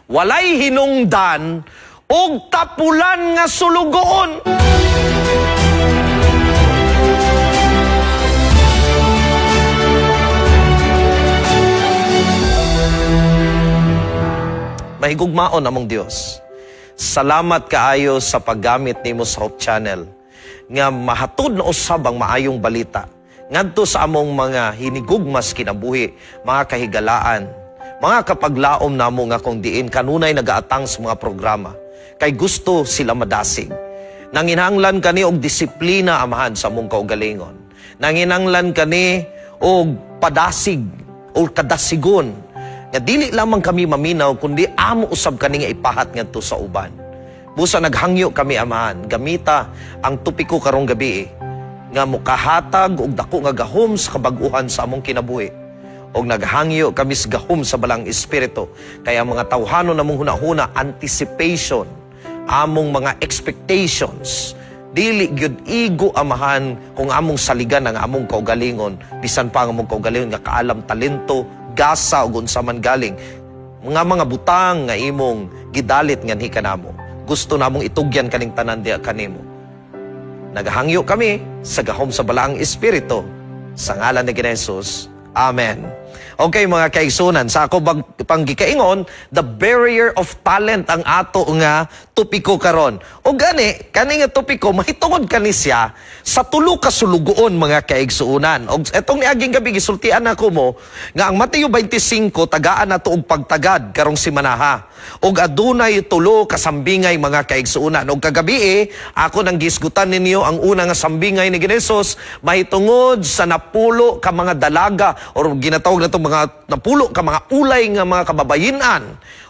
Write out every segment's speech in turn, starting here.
Walay hinungdan og tapulan nga sulugoon. Mahigugmaon among Dios. Salamat kaayo sa paggamit nimo sa Hope Channel nga mahatod na usab ang maayong balita ngadto sa among mga hinigugmas kinabuhi, mga kahigalaan, mga kapaglaom namo nga kung diin kanunay nagaatang sa mga programa kay gusto sila madasig. Nanginahanglan kani og disiplina, Amahan, sa among kaugalingon. Nanginahanglan kani og padasig o kadasigon nga dili lamang kami maminaw kundi amo usab kani nga ipahat ngadto sa uban. Busa naghangyo kami, Amahan, gamita ang topiko karong gabi nga mukahatag og dako nga gahom sa kabag-uhan sa among kinabuhi. Og naghangyo kami sa gahom sa Balang Espiritu kay ang mga tawhanon namong hunahuna, anticipation, among mga expectations, dili gyud igo, Amahan, kung among saligan ang among kaugalingon, bisan pa ang among kaugalingon nga kaalam, talento, gasa ug unsa man galing mga butang nga imong gidalit nganhi kanamo. Gusto namong itugyan kaning tanan diha kanimo. Naghangyo kami sa gahom sa Balaang Espiritu sa ngalan ni Jesus. Amen. Okay, mga kaigsunan, sa ako bang panggikaingon, the barrier of talent ang ato nga topiko karon. O gani, kani nga topiko mahitungod kani siya sa tulo ka sulugoon, mga kaigsuonan. Og etong niaging gabi gisultian nako mo nga ang Mateo 25 tagaan nato og pagtagad karong simanaha. Og adunay tulo ka sambingay, mga kaigsuonan. Og kagabi ako nang gisgutan ninyo ang una nga sambingay ni Jesus mahitungod sa 10 ka mga dalaga or ginatawag nato mga 10 ka mga ulay nga mga kababayinan.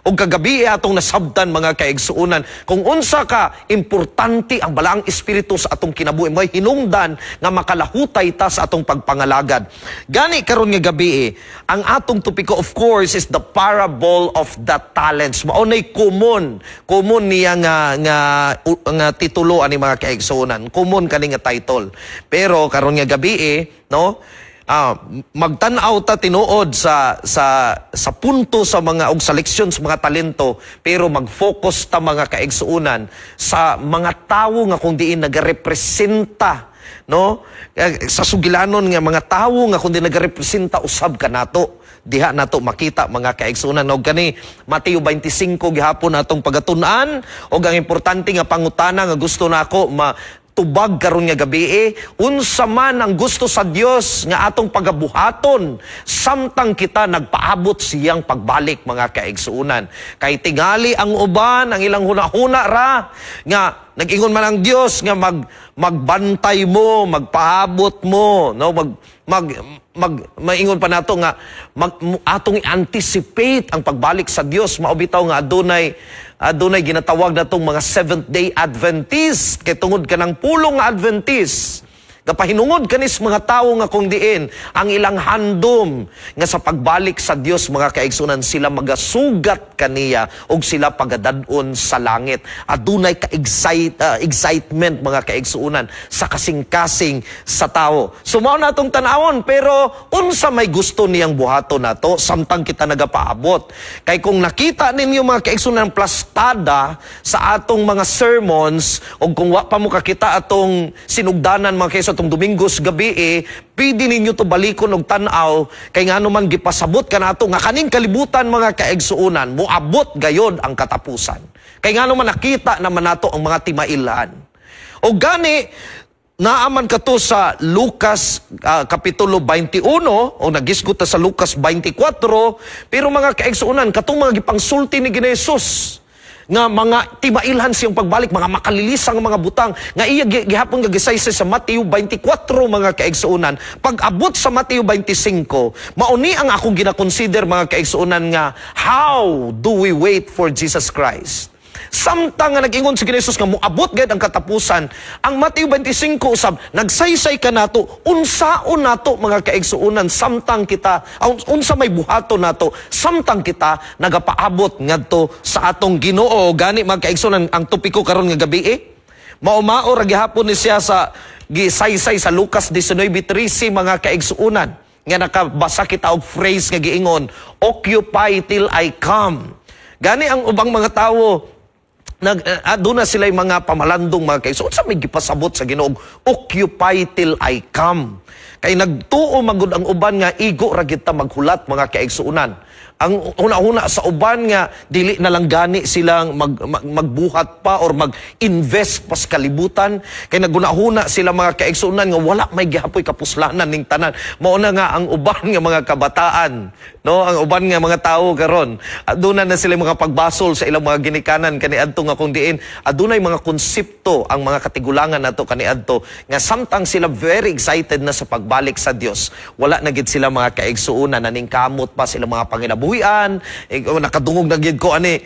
Og kagabi atong nasabtan, mga kaigsuonan, kung unsa ka importante ang Balaang Espiritu sa atong kinabuhi, may hinungdan nga makalahutay ta sa atong pagpangalagad. Gani karon nga gabi ang atong topiko, of course, is the parable of the talents. Mao nay common common niya nga nga nga titulo ani, mga kaigsuonan. Common kani nga title. Pero karon nga gabi no, magtan-aw ta tinuod sa punto sa mga og sa leksyon sa mga talento, pero mag-focus ta, mga kaigsuonan, sa mga tawo nga kung diin nagarepresenta, no, sa sugilanon nga mga tawo nga kung diin nagarepresenta usab kanato. Diha nato makita, mga kaigsuonan. Og kani Mateo 25 gihapon atong pagatun-an, og ang importante nga pangutana nga gusto nako ma tubag karon nga gabi unsa man ang gusto sa Dios nga atong pagabuhaton samtang kita nagpaabot siyang pagbalik, mga kaigsuonan? Kay tingali ang uban, ang ilang hunahuna ra nga nag-ingon man ang Dios nga magbantay mo, magpaabot mo, no, mag mag mag maingon pa nato nga atong i-anticipate ang pagbalik sa Dios. Mao bitaw nga adunay ginatawag natong mga Seventh Day Adventist kay tungod kanang pulong nga Adventist gapahinungod kanis mga tawo nga kung diin ang ilang handom nga sa pagbalik sa Dios, mga kaigsunan, sila magasugat kaniya og sila pagadad-on sa langit. Adunay ka excitement, mga kaigsunan, sa kasing-kasing sa tawo. So mao na atong tan-awon, pero unsa may gusto niyang buhaton nato samtang kita nagapaabot? Kay kung nakita ninyo, mga kaigsunan, plastada sa atong mga sermons, og kung wa pa mo kakita atong sinugdanan, mga kaigsunan, atong Domingos gabi pwede ninyo to balikon og tan-aw kay ngano man gipasabot kanato nga kaning kalibutan, mga kaigsuonan, moabot gayod ang katapusan. Kay ngano man nakita naman nato ang mga timailhan. O gani naaman kato sa Lucas kapitulo 21 o nagisgot ta sa Lucas 24, pero mga kaigsuonan, katong mga gipangsulti ni Jesus nga mga timailhan siyang pagbalik, mga makalilisang mga butang nga iya gihapon nga gisaysay sa Mateo 24, mga kaigsuonan. Pag-abot sa Mateo 25, mauni ang akong gina-consider, mga kaigsuonan, nga how do we wait for Jesus Christ? Samtang nga nag-ingon si Jesus nga moabot gayud ang katapusan, ang Mateo 25 usab nagsaysay kanato unsaon nato, mga kaigsuonan, samtang kita unsa may buhaton nato samtang kita nagapaabot ngadto sa atong Ginoo. Gani, mga kaigsuonan, ang topiko karon nga gabi mao-mao ra gihapon ni siya sa gisaysay sa Lucas 19:13, mga kaigsuonan, nga nakabasa kita og phrase nga giingon, "Occupy till I come." Gani ang ubang mga tawo nag aduna sila mga pamalandong, mga kaigsuonan. Unsa may gipasabot sa Ginoo, "Occupy till I come"? Kay nagtuo magud ang uban nga igo ra gid ta maghulat, mga kaigsuonan. Ang una-una sa uban nga dili na lang gani silang magbuhat pa or mag-invest pa sa kalibutan kay nagunahuna sila, mga kaigsuonan, nga wala may gihapoy kapuslanan ning tanan. Mao na nga ang uban nga mga kabataan, no, ang uban nga mga tawo karon, aduna na sila mga pagbasol sa ilang mga ginikanan kaniadto nga kung diin adunay mga konsepto ang mga katigulangan nato kaniadto nga samtang sila very excited na sa pagbalik sa Dios, wala na gid sila, mga kaigsuonan, naningkamot pa sila mga panginabuhian. Eh, nakadungog na gid ko ani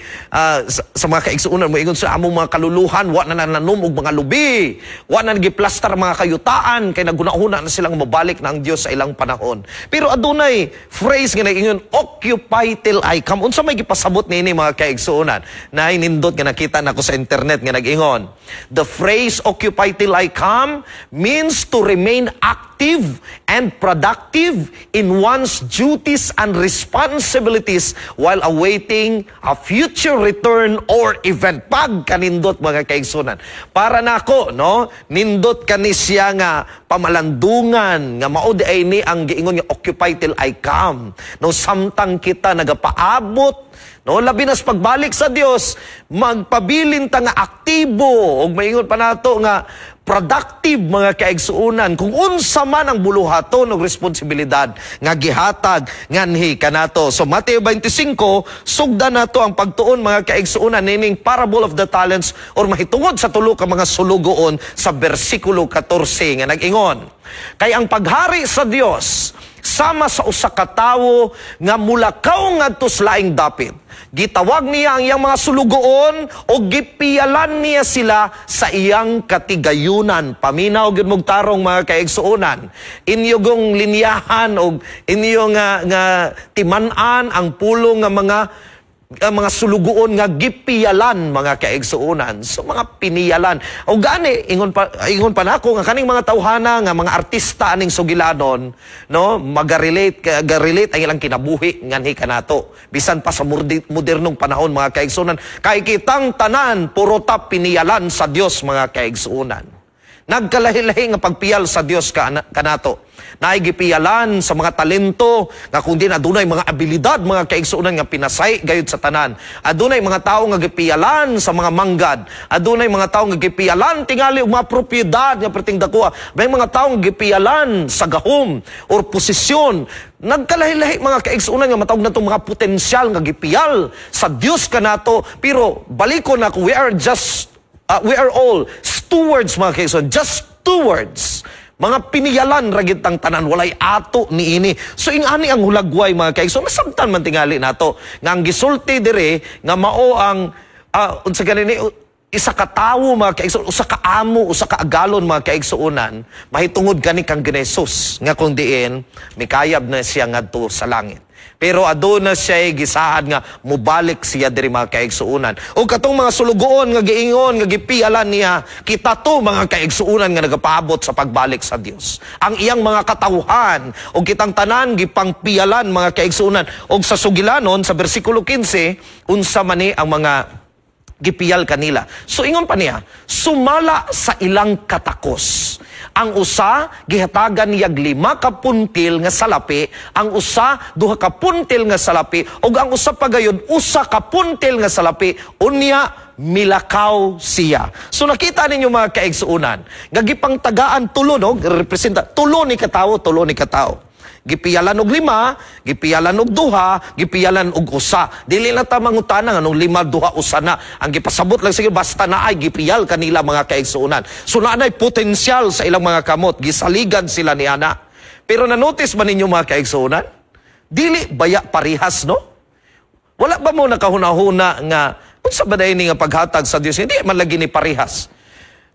sa mga kaigsuonan mo ingon sa among mga kaluluhan wa na nanom og mga lubi, wa na giplastar mga kayutaan kay nagunahuna na silang mobalik na ang Dios sa ilang panahon. Pero adunay phrase nga nag-ingon, "Occupy till I come." Unsa may gipasabot niini, mga kaigsuonan? Naay nindot nga nakita nako sa internet nga nag-ingon, "The phrase 'Occupy till I come' means to remain active and productive in one's duties and responsibilities while awaiting a future return or event." Pagkanindot, mga kaigsunan. Para nako, no, nindot kani siya nga pamalandungan nga mao di ay ni ang giingon nga "Occupy till I come." No, samtang kita nagapaabot, no, labi na sa pagbalik sa Dios, magpabilin ta nga aktibo ug maingon pa nato nga productive, mga kaigsuonan, kung unsa man ang buluhaton og responsibilidad nga gihatag nganhi kanato. So Mateo 25, sugdan nato ang pagtuon, mga kaigsuonan, nining parable of the talents or mahitungod sa tulo ka mga sulugoon sa bersikulo 14 nga nag-ingon, "Kay ang paghari sa Dios sama sa usa ka tawo nga mulakaw ngadto sa laing dapit. Gitawag niya ang iyang mga sulugoon o gipiyalan niya sila sa iyang katigayunan." Paminaw gyud mong tarong, mga kaigsuonan. Inyong linyahan og inyo nga timan-an ang pulong nga mga sulugoon nga gipiyalan, mga kaigsuonan. So mga piniyalan. O gani ingon pa nako nga kaning mga tawhana nga mga artista aning sugilanon, no, maga-relate ga-relate ang ilang kinabuhi nganhi kanato. Bisan pa sa modernong panahon, mga kaigsuonan, kay kitang tanan puro ta piniyalan sa Dios, mga kaigsuonan. Nagkalahi-lahi nga pagpiyal sa Dios kanato. Naay gipiyalan sa mga talento nga kung di adunay mga abilidad, mga kaigsuonan, nga pinasay gayud sa tanan. Adunay mga tawo nga gipiyalan sa mga manggad. Adunay mga tawo nga gipiyalan tingali og mga propiedad nga perting dakuha. May mga tawo nga gipiyalan sa gahom or posisyon. Nagkalahi-lahi, mga kaigsuonan, nga matawag natong mga potensyal nga gipiyal sa Dios kanato. Pero balikon ako, we are all stewards, mga kaigsuonan, just stewards. Mga piniyalan ra gid tang tanan, walay ato niini. So ingani ang hulagway, mga kaigsuonan, masabtan man tingali nato nga ang gisulti dire nga mao ang unsa gani ni isa ka tawo, mga kaigsuonan, usa ka amo, usa ka agalon, mga kaigsuonan, mahitungod kani kang Jesus nga kung diin mikayab na siya ngadto sa langit. Pero aduna siya gisaad nga mubalik siya diri, mga kaigsuonan. O katong mga sulugoon nga giingon nga gipialan niya, kita to, mga kaigsuonan, nga nagapaabot sa pagbalik sa Dios. Ang iyang mga katawhan o kitang tanan gipangpialan, mga kaigsuonan. Og sa sugilanon sa bersikulo 15, unsa man ni ang mga gipiyal kanila? So ingon pa niya, sumala sa ilang katakos. Ang usa gihatagan niyag 5 ka puntil nga salapi, ang usa 2 ka puntil nga salapi, ug ang usa pa gayud 1 ka puntil nga salapi, unya milakaw siya. So nakita ninyo, mga kaigsuonan, nga gipangtagaan tulo, no, representa tulo ni katawo, tulo ni katawo. Gipiyalan og 5, gipiyalan og 2, gipiyalan og 1. Dili na ta mangutana nganong 5, 2, 1 na. Ang gipasabot lang sige basta na ay gipiyal kanila, mga kaigsuonan. So naanay potensyal sa ilang mga kamot, gisaligan sila ni ana. Pero na-notice ba ninyo, mga kaigsuonan? Dili baya parihas, no? Wala ba mo nakahuna-huna nga unsa ba dahil ni nga paghatag sa Dios? Hindi man lagi ni parihas.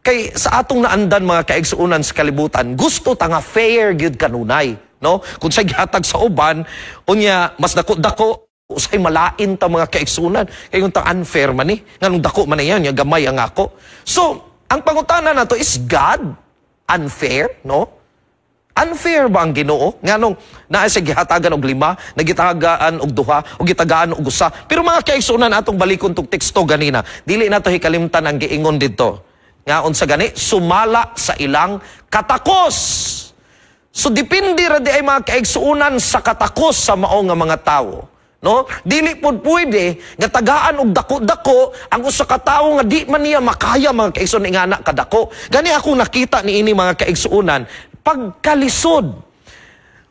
Kay sa atong naandan, mga kaigsuonan, sa kalibutan, gusto ta nga fair gyud kanunay, no? Kung sa gihatag sa uban, unya mas dako-dako, usay malain ta, mga kaigsuonan. Kay kung ta unfair man ni, nganong dako man yan, nya gamay ang ako. So, ang pangutana nato, is God unfair, no? Unfair ba ang Ginoo? Nganong naa siya gihatagan og lima, nagitagaan og duha, o gitagaan og usa? Pero mga kaigsuonan, atong balikon tong teksto ganina. Dili nato hikalimtan ang giingon didto. Nga unsa gani? Sumala sa ilang katakos. So depende ra diay, mga kaigsuonan, sa katakos sa mao nga mga tawo. No? Dili pud pwede nga tagaan og dako-dako ang usa ka tawo nga di man niya makaya, mga kaigsuonan, ingana kadako. Gani ako nakita niini, mga kaigsuonan, pagkalisod.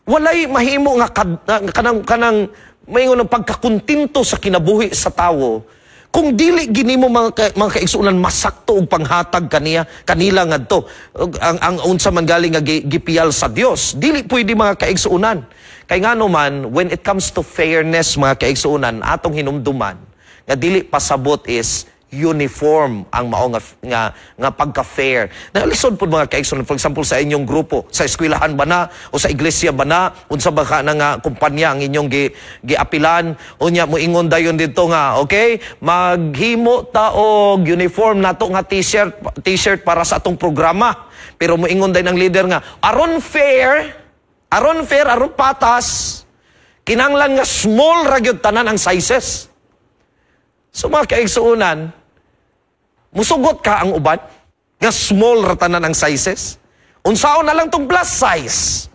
Walay mahimo nga kanang maingon ng pagkakontento sa kinabuhi sa tawo kung dili gini mo, mga kaigsuonan, masakto og panghatag kaniya kanila ngadto ang unsa man galing nga gipiyal sa Dios. Dili pwede, mga kaigsuonan, kay ngano man, when it comes to fairness, mga kaigsuonan, atong hinumduman nga dili pasabot is uniform ang mao nga pagka-fair. Nalisod pud, mga kaigsuonan, for example, sa inyong grupo, sa eskwelahan ba na o sa iglesia ba na, unsa ba ka na nga kumpanya ang inyong giapilan, unya moingon dayon didto nga, "Okay, maghimo ta og uniform nato nga t-shirt para sa atong programa." Pero moingon dayon ang leader nga, "Aron fair, aron fair, aron patas, kinanglan nga small ra gyud tanan ang sizes." So mga kaigsuonan, musugot ka ang uban nga small ra tanan ang sizes? Unsaon na lang tong plus size?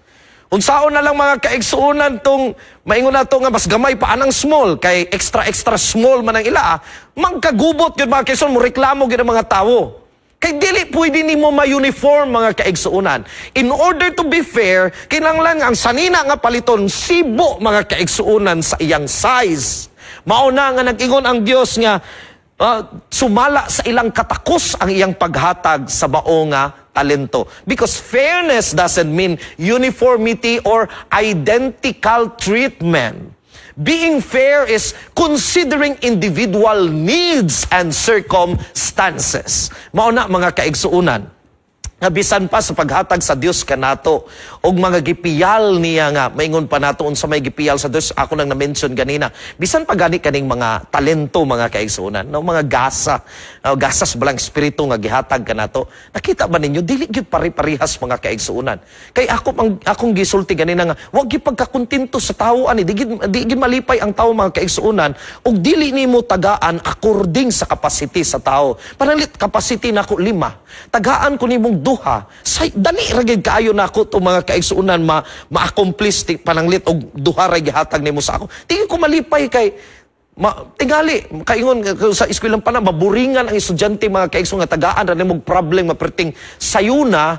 Unsaon na lang, mga kaigsuonan, tong maingon na to nga mas gamay pa anang small kay extra extra small man ang ila? Ah. Magkagubot gyud, mga kaigsuonan, mo reklamo gyud ang mga tawo. Kay dili pwede nimo ma-uniform, mga kaigsuonan. In order to be fair, kinahanglan ang sanina nga paliton sibo, mga kaigsuonan, sa iyang size. Mao na nga nag-ingon ang Dios nga sumala sa ilang katakos ang iyang paghatag sa mao nga talento. Because fairness doesn't mean uniformity or identical treatment. Being fair is considering individual needs and circumstances. Mao na, mga kaigsuonan, nga bisan pa sa paghatag sa Dios kanato og mga gipiyal niya nga maingon pa nato unsa may gipiyal sa Dios, ako nang na-mention ganina, bisan pa gani kaning mga talento, mga kaigsuonan, no, mga gasa, gasas balang espiritu nga gihatag kanato. Nakita ba ninyo, dili gyud pare-parehas, mga kaigsuonan? Kay ako pang akong gisulti ganina nga wag gyud pagkakontento sa tawo ani, di gyud malipay ang tawo, mga kaigsuonan, og dili nimo tagaan according sa capacity sa tawo. Pananlit capacity nako lima, tagaan ko nimong duha, say, dali ra gyud kaayo nako to, mga kaigsuonan, ma ma-accomplish pananglit og duha ra gihatag nimo sa ako. Tingin ko malipay kay ma, tingali kaingon sa eskwelahan pa na maburingan ang estudyante, mga kaigsuonan, nga tagaan ra nimo problem maperting sayuna,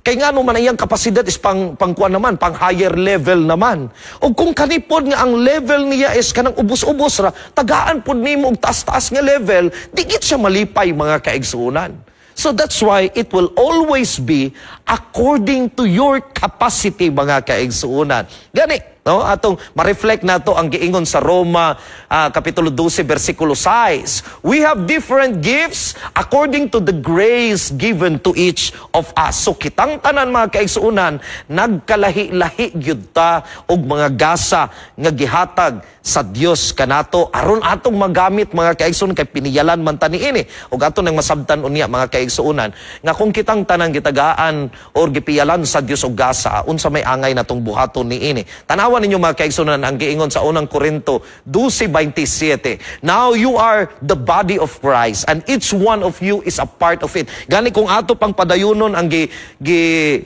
kay ngano man ang iyang kapasidad is pang pangkuan naman, pang higher level naman. O kung kanipod nga ang level niya is kanang ubos-ubos ra, tagaan pud nimo og taas-taas nga level, di gid siya malipay, mga kaigsuonan. So that's why it will always be according to your capacity, mga kaigsuonan. Gani, no, atong ma-reflect nato ang giingon sa Roma kapitulo 12 bersikulo 6. We have different gifts according to the grace given to each of us. So kitang tanan, mga kaigsuonan, nagkalahi-lahi gyud ta og mga gasa nga gihatag sa Dios kanato aron atong magamit, mga kaigsuonan, kay piniyalan man ta niini. Ug ato nang masabtan unya, mga kaigsuonan, nga kung kitang tanan gitagaan or gipiyalan sa Dios og gasa, unsa may angay natong buhaton niini? Tanawa ninyo, mga kaigsuonan, ang giingon sa Unang Korinto 12:27. Now you are the body of Christ and each one of you is a part of it. Gani kung ato pang padayunon ang gi, gi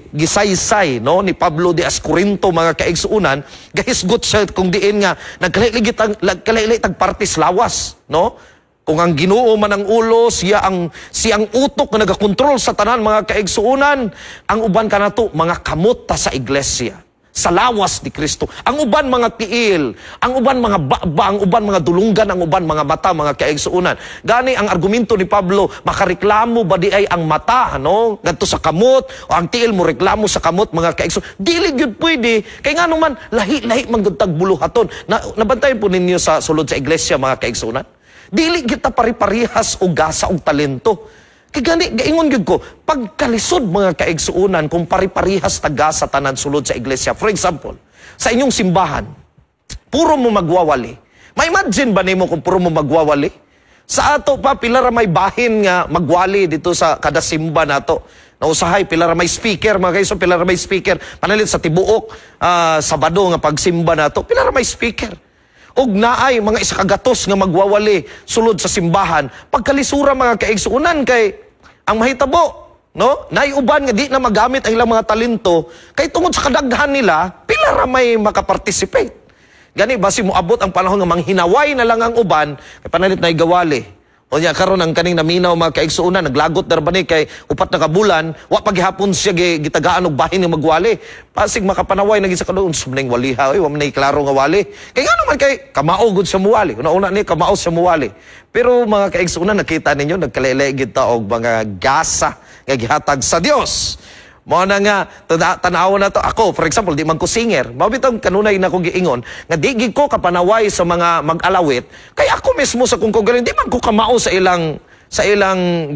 gisaysay, no, ni Pablo de as Corinto, mga kaigsuonan, gahisgot siya kung diin nga nagkalahi tag partes lawas, no? Kung ang Ginoo man ang ulo, siya ang utok nga nagakontrol sa tanan, mga kaigsuonan, ang uban kanato mga kamot ta sa iglesia, sa lawas ni Kristo. Ang uban mga tiil, ang uban mga baba, ang uban mga dulunggan, ang uban mga mata, mga kaigsuonan. Gani ang argumento ni Pablo, makareklamo ba diay ang mata, no? Ngadto sa kamot, o ang tiil mo reklamo sa kamot, mga kaigsuonan? Dili gyud pwede, kay ngano man lahi-lahi man gyud tag buluhaton. Na, nabantayan po ninyo sa sulod sa iglesia, mga kaigsuonan. Dili kita pari-parihas og gasa og talento. Kay gani gaingon gyud ko, pagkalisod, mga kaigsuonan, kung pari-parihas taga sa tanan sulod sa iglesia. For example, sa inyong simbahan, puro mo magwawali. Ma-imagine ba nimo kung puro mo magwawali? Sa ato pa, pila ra may bahin nga magwali dito sa kada simba nato. Nausahay pila ra may speaker, mga kaigsoon, pila ra may speaker. Panalit sa tibuok Sabado nga pagsimba nato, pila ra may speaker. Og naay mga isa kagatos nga magwawali sulod sa simbahan. Pagkalisura, mga kaigsuonan, kay ang mahitabo, no? Naay uban nga di na magamit ang ilang mga talento kay tungod sa kadaghan nila, pila ra may makaparticipate. Gani basi moabot ang panahon nga manghinaway na lang ang uban kay panalit na igawali. O niya karon ang kaning naminaw, mga kaigsuonan, naglagot na ba ni kay 4 na ka bulan wa pa gihapon siya gitagaan og bahin nga magwali. Pasig makapanaway na gid sa kaduon sumning waliha, oy, wa man nay klaro nga wali. Kay ngano man kay kamao gud siya muwali. Una-una ni kamao siya muwali. Pero mga kaigsuonan, nakita ninyo nagkalele gid ta og mga gasa nga gihatag sa Dios. Mao na nga tan-awon na to. Ako, for example, di man ko singer. Mao bitong kanunay na ko giingon nga di gid ko kapanaway sa mga mag-alawit kay ako mismo sa kung kaugalingon di man ko kamao sa ilang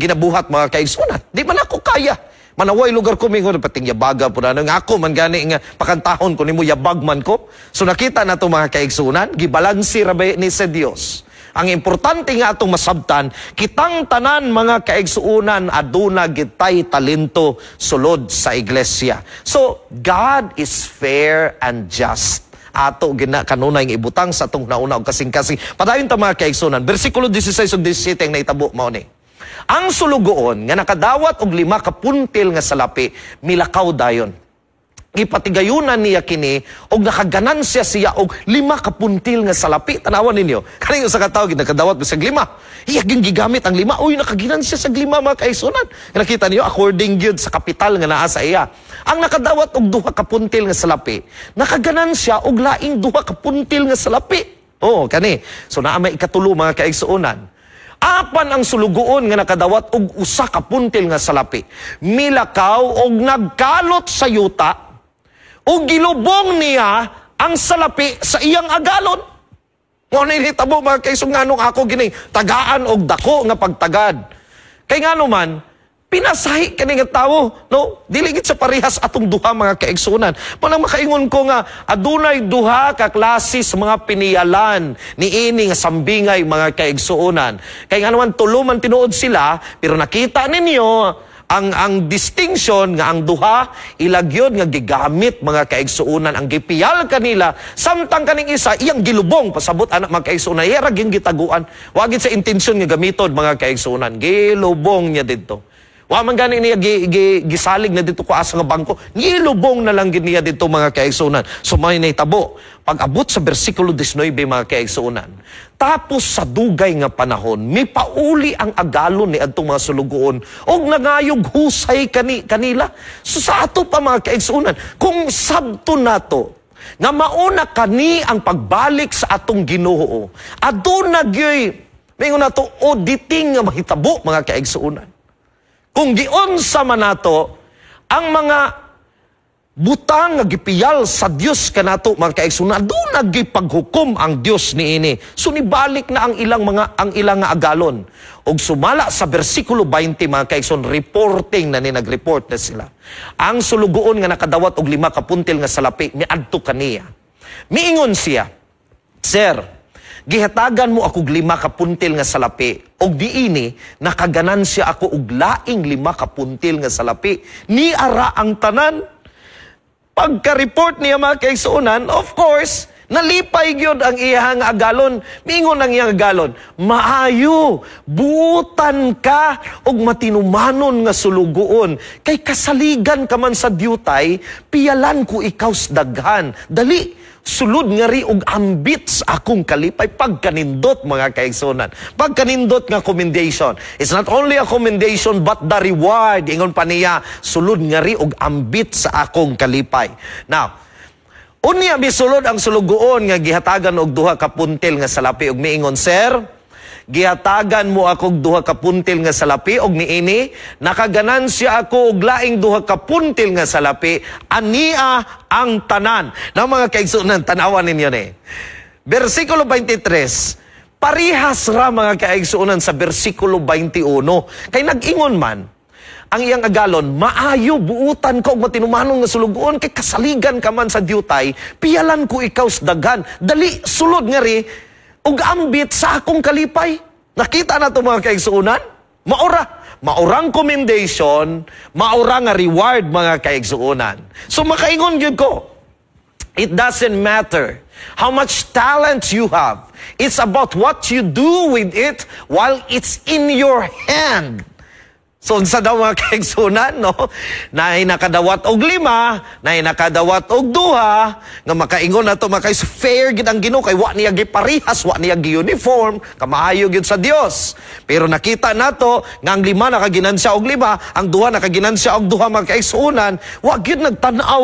ginabuhat, mga kaigsuonan. Di man ako kaya. Manaway lugar ko mingon pating yabaga po na nga ako man gani nga pakantahon ko nimo, yabag man ko. So nakita na to, mga kaigsuonan, gibalansi ra ba ni sa Dios. Ang importante nga atong masabtan, kitang tanan, mga kaigsuonan, aduna gitay talento sulod sa iglesia. So, God is fair and just. Ato gina kanunay nga ibutang sa atong nauna og kasing-kasing. Padayon ta, mga kaigsuonan. Bersikulo 16 ug 17 ang naitabo mao ni. Ang sulugoon nga nakadawat og 5 ka puntil nga salapi milakaw dayon. Gipatigayunan niya kini og nakaganansya siya og 5 ka puntil nga salapi. Tanawan ninyo. Kani usa ka tawo nakadawat bisag 5. Iya gyud gigamit ang 5. Uy, nakaginansya sa 5, mga kaigsuonan. Nakita niyo, according gyud sa kapital nga naa sa iya. Ang nakadawat og 2 ka puntil nga salapi, nakaganansya og laing 2 ka puntil nga salapi. Oh, kani. So naa may ikatulo, mga kaigsuonan. Apan ang sulugoon nga nakadawat og 1 ka puntil nga salapi, milakaw og nagkalot sa yuta ug gilubong niya ang salapi sa iyang agalon. Mao na hitabo, mga kaigsoon, nganong ako gini tagaan og dako nga pagtagad. Kay ngano man pinasahi kani nga tawo, no? Dili gid sa parehas atong duha, mga kaigsuonan. Manang makaingon ko nga adunay duha ka klase sa mga piniyalan niini nga sambingay, mga kaigsuonan. Kay ngano man tulo man tinuod sila, pero nakita ninyo ang distinction nga ang duha ilagyod nga gigamit, mga kaigsuonan, ang gipiyal kanila, samtang kaning isa iyang gilubong. Pasabot anak, mga kaigsuonan, iya ra gyud gitaguan, wa gid sa intensyon nga gamiton, mga kaigsuonan, gilubong niya didto. Wa man gani niya gisalig na dito ko asa nga bangko, gilubong na lang gid niya didto, mga kaigsuonan. So may nahitabo pag abot sa bersikulo 19, mga kaigsuonan. Tapos sa dugay nga panahon, mipauli ang agalon ni adtong mga sulugoon og nangayog husay kanila. So sa ato pa, mga kaigsuonan, kung sabto nato nga mauna kani ang pagbalik sa atong Ginoo, aduna gyoy mingon nato auditing nga mahitabo, mga kaigsuonan. Kung giunsa man nato ang mga butang nga gipiyal sa Dios kanato, mga kaigsuonan, aduna gipaghukom ang Dios niini. So nibalik na ang ilang nga agalon. Og sumala sa bersikulo 20, mga kaigsoon, reporting na ni, nag-report na sila. Ang sulugoon nga nakadawat og 5 ka puntil nga salapi miadto kaniya. Miingon siya, "Sir, gihatagan mo akog 5 ka puntil nga salapi og diini nakaganansya ako og laing 5 ka puntil nga salapi. Niara ang tanan." Pagka-report niya, mga kaigsuonan, of course, nalipay gyud ang iyang agalon. Mingon ang iyang agalon, "Maayo, buutan ka og matinumanon nga sulugoon. Kay kasaligan ka man sa diutay, piyalan ko ikaw sa daghan. Dali, sulod ngari og ambit sa akong kalipay." Pagkanindot, mga kaigsuonan. Pagkanindot nga commendation. It's not only a commendation but the reward. Ingon pa niya, "Sulod ngari og ambit sa akong kalipay." Now, unya misulod ang sulugoon nga gihatagan og 2 ka puntil nga salapi og miingon, "Sir, gihatagan mo akog 2 ka puntil nga salapi og niini nakaganansya ako og laing 2 ka puntil nga salapi. Ania ang tanan." Na mga kaigsuonan, tanawan ninyo ni. Bersikulo 23, parihas ra, mga kaigsuonan, sa bersikulo 21. Kay nag-ingon man ang iyang agalon, "Maayo, buutan ka og matinumanon nga sulugoon kay kasaligan ka man sa diutay, piyalan ko ikaw sa daghan. Dali, sulod ngari ug ambit sa akong kalipay." Nakita na to, mga kaigsuonan? Maura, maurang commendation, maura nga reward, mga kaigsuonan. So makaingon gyud ko, it doesn't matter how much talent you have. It's about what you do with it while it's in your hand. So unsa daw, mga kaigsunan, no? Naay nakadawat og lima, naay nakadawat og duha, nga makaingon na to makay fair gid ang Ginoo kay wa niya giparihas, wa niya gi-uniform, kamaayo gyud sa Dios. Pero nakita nato nga ang lima nakaginansya og lima, ang duha nakaginansya og duha, mga kaigsunan, wa gyud nagtan-aw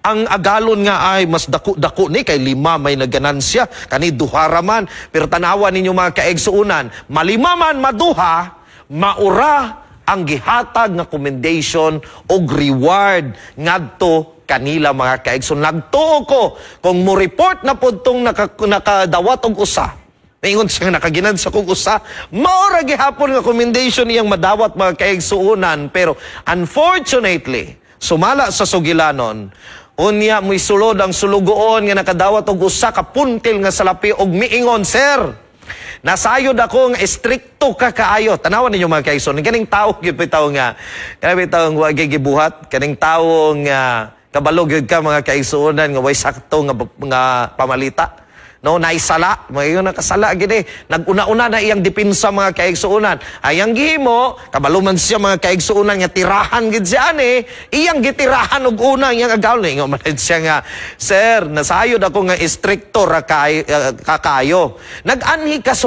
ang agalon nga ay mas dako-dako ni kay lima may naganansya, kani duha ra man. Pero tanawa ninyo, mga kaigsuonan, malima man maduha, maura ang gihatag nga commendation og reward ngadto kanila, mga kaigsoon. Nagtuo ko kung mo report na pud tong nakadawat og usa. Ingon siya nakaginansya kog usa. Mao ra gihapon nga commendation iyang madawat, mga kaigsuonan. Pero unfortunately, sumala sa sugilanon, unya moisulod ang sulugoon nga nakadawat og usa ka puntil nga salapi og miingon, "Sir, nasayod ako nga estrikto ka kaayo." Tanawan ninyo, mga kaigsoon, kaning tao gyud bitaw nga kaning bitaw nga wa gibuhat, kaning tawo nga kabalo gyud ka, mga kaigsuonan, nga way sakto nga pamalita. No, naisala, mga nakasala gid eh. Naguna-una na iyang depensa, mga kaigsuonan. Ayang gihimo, kabalo man siya, mga kaigsuonan, nga tirahan gid siya ani, iyang gitirahan og una iyang agalon. Ingon man siya nga, "Sir, nasayod ako nga estrikto ra kay kakayo. Nag-anhi ka sa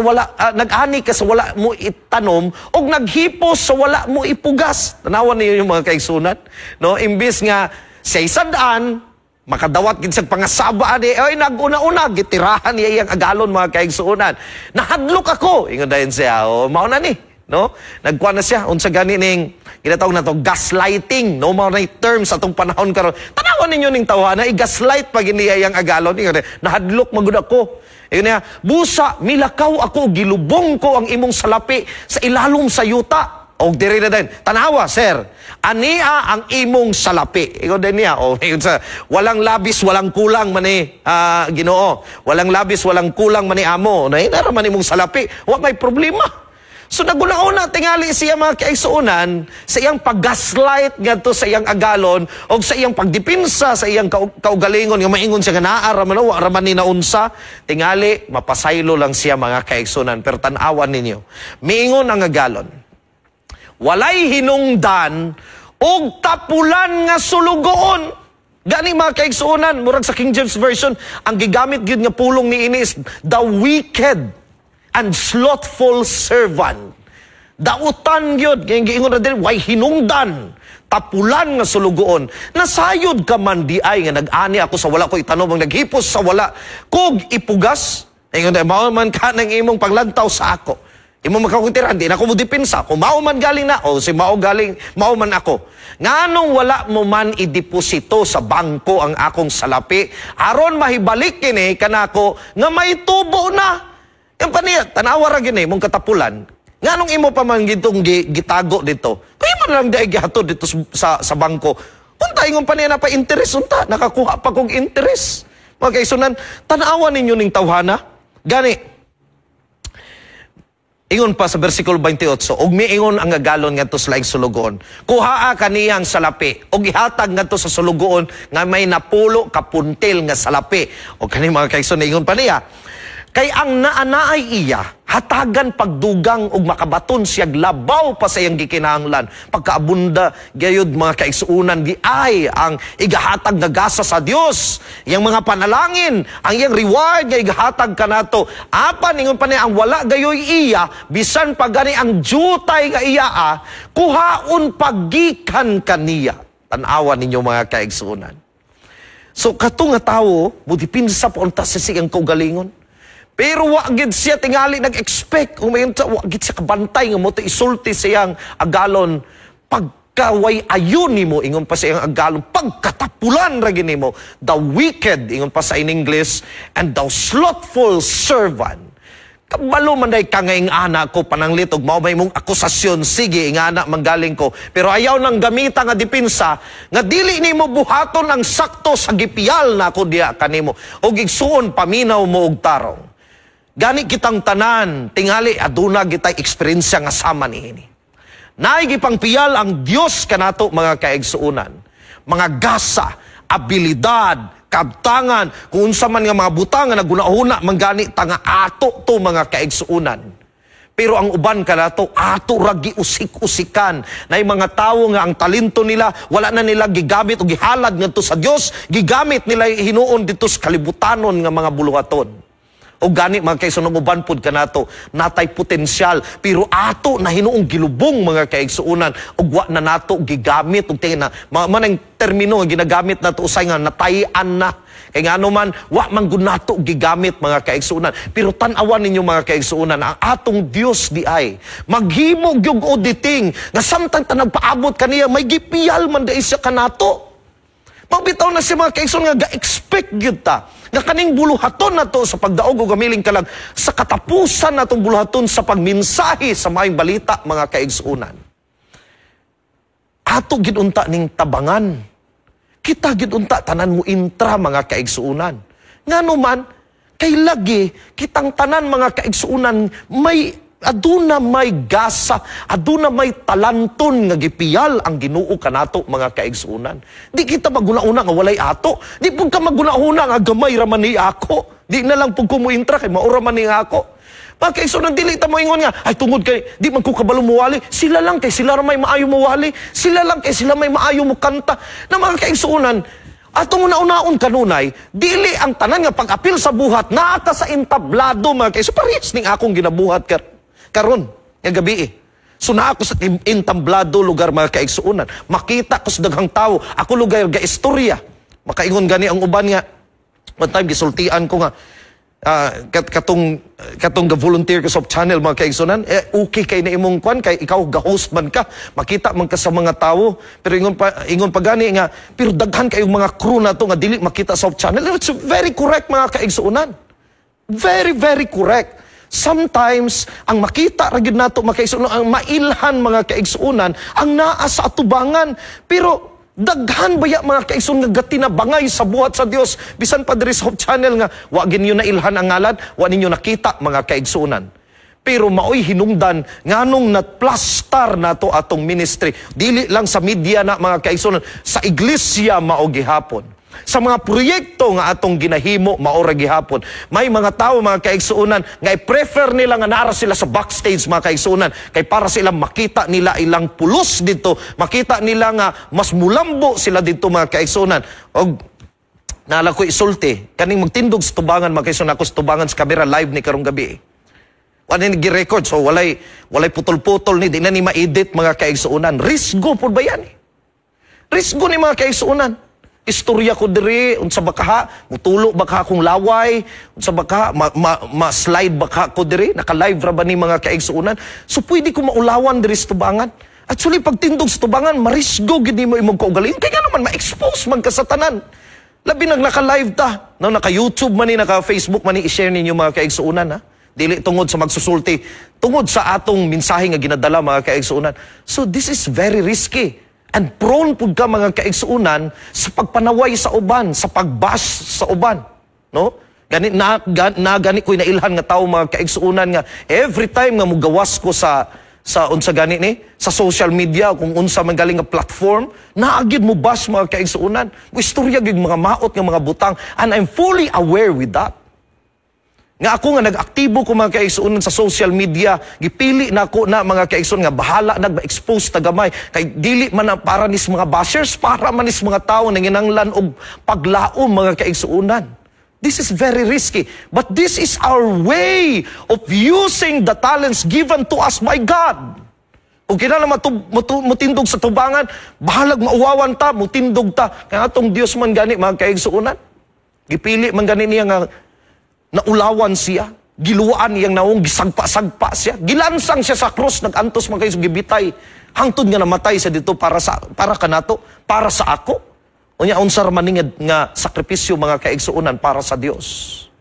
wala mo itanom og naghipos sa wala mo ipugas." Tanawan niyo yung mga kaigsuonan, no? Imbis nga sa 100 makadawat gid sa pangasaba ani, ay naguna-una gitirahan niya iyang agalon, mga kaigsuonan. "Nahadlok ako," ingon dayon siya. O mao na ni, no? Nagkuha na siya unsa gani ning ginatawag na to, gaslighting, no? Mao na term sa atong panahon karon. Tanawan ninyo ning tawhana, i-gaslight pa gid niya iyang agalon. Ingon, "Nahadlok magud ako." Ingon niya, "Busa milakaw ako, gilubong ko ang imong salapi sa ilalom sa yuta." Og diri na din. "Tanawa, sir. Ania ang imong salapi." Ingon din niya. O, ingon sa, "Walang labis, walang kulang man ni Ginoo. Walang labis, walang kulang man ni amo. Na man imong salapi. Wa may problema." So naguna-una tingali siya, mga kaigsuonan, sa iyang paggaslight ngadto sa iyang agalon o sa iyang pagdipinsa sa iyang kaugalingon nga maingon siya nga naa ra man, wa ra man ni naunsa. Tingali mapasaylo lang siya, mga kaigsuonan. Pero tan-awan ninyo, miingon ang agalon, "Walay hinungdan og tapulan nga sulugoon." Gani, mga kaigsuonan, murag sa King James Version, ang gigamit gyud nga pulong ni ini is "the wicked and slothful servant." Dautan gyud, kay giingon na din, way hinungdan, tapulan nga sulugoon. "Nasayod ka man di ay nga nag-ani ako sa wala ko itanom, ang naghipos sa wala kog ipugas." Ingon, "Mao man ka ng imong paglantaw sa ako. Imo makakutira, di na ako mo depensa. Kung mao man galing na, o si mao galing, mao man ako. Nganong wala mo man ideposito sa bangko ang akong salapi, aron mahibalik kini kanako nga may tubo na?" Yung pa niya, tanawa ra gini, mong katapulan. Nganong imo pa man gitong gitago dito? Kaya man lang di gihatod dito sa bangko. Unta, ingon pa niya, na pa interest, unta, nakakuha pa kog interest. Mga kaigsuonan, tanawa ninyo ning tawhana. Gani, ingon pa sa versikulo 28, "Ug miingon ang agalon ngadto sa laing sulugoon, 'Kuhaa kaniyang salapi ug ihatag ngadto sa sulugoon nga may 10 ka puntil nga salapi.'" O kani, mga kaigsoon, ingon pa niya, "Kay ang naa-naay iya, hatagan pagdugang ug makabaton siyag labaw pa sa iyang gikinahanglan." Pagkaabunda gayud, mga kaigsuonan, di ay ang igahatag nga gasa sa Dios. Iyang mga panalangin, ang iyang reward nga igahatag kanato. Apan ingon pa niya, "Ang wala gayoy iya, bisan pa gani ang jutay nga iya, kuhaon pagikan kaniya." Tan-awan ninyo, mga kaigsuonan. So kato nga tawo, mudipinsa pa unta sa siyang kaugalingon. Pero wa gid siya tingali nag-expect kung may wa gid siya kabantay nga mo to isulti siyang agalon, "Pagkaway ayon nimo," ingon pa sa iyang agalon, "pagkatapulan ra gid nimo, the wicked," ingon pa sa in English, "and thou slothful servant. Kabalo man day ka nga ingana ko pananglit og mao may mong akusasyon, sige, ingana manggaling ko. Pero ayaw nang gamita nga depensa nga dili nimo buhaton ang sakto sa gipiyal na ako diya kanimo. Og igsuon, paminaw mo og tarong." Gani kitang tanan, tingali aduna gitay eksperyensya nga sama niini. Naay gipangpiyal ang Dios kanato, mga kaigsuonan. Mga gasa, abilidad, kabtangan, kung unsa man nga mga butang nga nagunahuna man gani ta nga ato to, mga kaigsuonan. Pero ang uban kanato, ato ra giusik-usikan. Naay mga tawo nga ang talento nila wala na nila gigamit o gihalad ngadto sa Dios, gigamit nila hinuon dito sa kalibutanon nga mga buluhaton. O gani, mga kaigsuonan, uban pud kanato natay potensyal, pero ato na hinuong gilubong, mga kaigsuonan, ug wa na nato gigamit ug tingin na manang termino nga ginagamit nato usay nga natayan na, kay ngano man wa man gud nato gigamit, mga kaigsuonan. Pero tan-awan ninyo, mga kaigsuonan, ang atong Dios di ay maghimo gyud auditing nga samtang ta nagpaabot kaniya, may gipiyal man di siya kanato. Magbitaw na siya, mga kaigsoon, nga ga-expect gyud ta nga kaning buluhaton na to sa pagdaog o gamiling kalag sa katapusan natong buluhaton sa pagminsahe sa maayong balita, mga kaigsuonan. Ato gid unta ning tabangan. Kita gid unta tanan mo intra, mga kaigsuonan. Ngano man, kay lagi kitang tanan, mga kaigsuonan, may aduna may gasa, aduna may talanton nga gipiyal ang Ginoo kanato, mga kaigsuonan. Di kita maguna-una nga walay ato. Di pud ka maguna-una nga gamay ra man ni ako. Di na lang pud ko mointra kay mao ra man ni ako. Mga kaigsuonan, dili ta moingon nga, "Ay, tungod kay di man ko kabalo muwali, sila lang kay sila ra may maayo muwali, sila lang kay sila may maayo mo kanta." Na mga kaigsuonan, atong una-unaon kanunay, dili ang tanan nga pag-apil sa buhat naa ka sa entablado, mga kaigsuonan. Parehas ning akong ginabuhat karon nga gabi eh. So naa ako sa entablado lugar, mga kaigsuonan. Makita ko sa daghang tawo, ako lugar ga istorya. Makaingon gani ang uban nga one time gisultian ko nga katong katong ga volunteer ko sa channel, mga kaigsuonan, eh, okay kay na imong kwan kay ikaw ga host man ka, makita man ka sa mga tawo. Pero ingon pa gani nga pero daghan kayong mga crew na to nga dili makita sa channel. It's very correct, mga kaigsuonan, very very correct. Sometimes ang makita ra gyud nato, mga kaigsuonan, ang mailhan, mga kaigsuonan, ang naa sa atubangan. Pero daghan baya, mga kaigsuonan, nga gatinabangay sa buhat sa Dios bisan pa diri sa Hope Channel nga wa gyud na ilhan ang ngalan, wa ninyo nakita, mga kaigsuonan. Pero maoy hinungdan nganong na-plastar nato atong ministry. Dili lang sa media na, mga kaigsuonan, sa iglesia mao gihapon. Sa mga proyekto nga atong ginahimo, mao ra gihapon. May mga tawo, mga kaigsuonan, nga i-prefer nila nga naara sila sa backstage, mga kaigsuonan, kay para sila makita nila ilang pulos dito, makita nila nga mas mulambo sila dito, mga kaigsuonan. Og naala ko isulti, kaning magtindog sa tubangan, mga kaigsuonan, ako sa tubangan sa camera live ni karong gabi. Wala ni gi-record, so walay walay putol-putol ni, di na ni ma-edit, mga kaigsuonan. Risgo pud ba yan eh? Risgo ni, mga kaigsuonan. Istorya ko diri, unsa ba kaha, mutulo ba ka akong laway, unsa ba ka, ma-slide ba ka ko diri, naka-live ra ba ni, mga kaigsuonan? So pwede ko maulawan diri sa tubangan. Actually, pagtindog sa tubangan, marisgo gid nimo imong kaugalingon. Kaya naman, ma-expose man ka sa tanan. Labi nag naka-live ta. No, naka-YouTube man ni, naka-Facebook man ni, i-share ninyo, mga kaigsuonan, ha? Dili tungod sa magsusulti, tungod sa atong mensahe nga ginadala, mga kaigsuonan. So this is very risky. And prone pud ka, mga kaigsuonan, sa pagpanaway sa uban, sa pagbash sa uban. No? Gani na gani ko'y nailhan nga tao, mga kaigsuonan, nga every time nga mugawas ko sa unsa gani ni sa social media, kung unsa man galing nga platform, naa gyud mo bash, mga kaigsuonan. Istorya gyud mga maot nga mga butang, and I'm fully aware with that. Nga ako nga nag-aktibo ko, mga kaigsuonan, sa social media, gipili na ako na, mga kaigsuonan, nga bahala nag-expose ta gamay kay dili man na para nis mga bashers, para man nis mga tawo nanginanglan og paglaom, mga kaigsuonan. This is very risky, but this is our way of using the talents given to us by God. Kung kinahanglan mutindog sa tubangan, bahalag mauwawan ta, mutindog ta. Kaya atong Dios man gani, mga kaigsuonan, gipili man gani niya nga naulawan siya, giluwaan niyang naong, gisagpa-sagpa siya, gilansang siya sa krus, nagantos man kayo, gibitay, hangtod nga namatay siya dito para kanato, para sa ako. Unya unsa ra man ni nga sakripisyo, mga kaigsuonan, para sa Dios?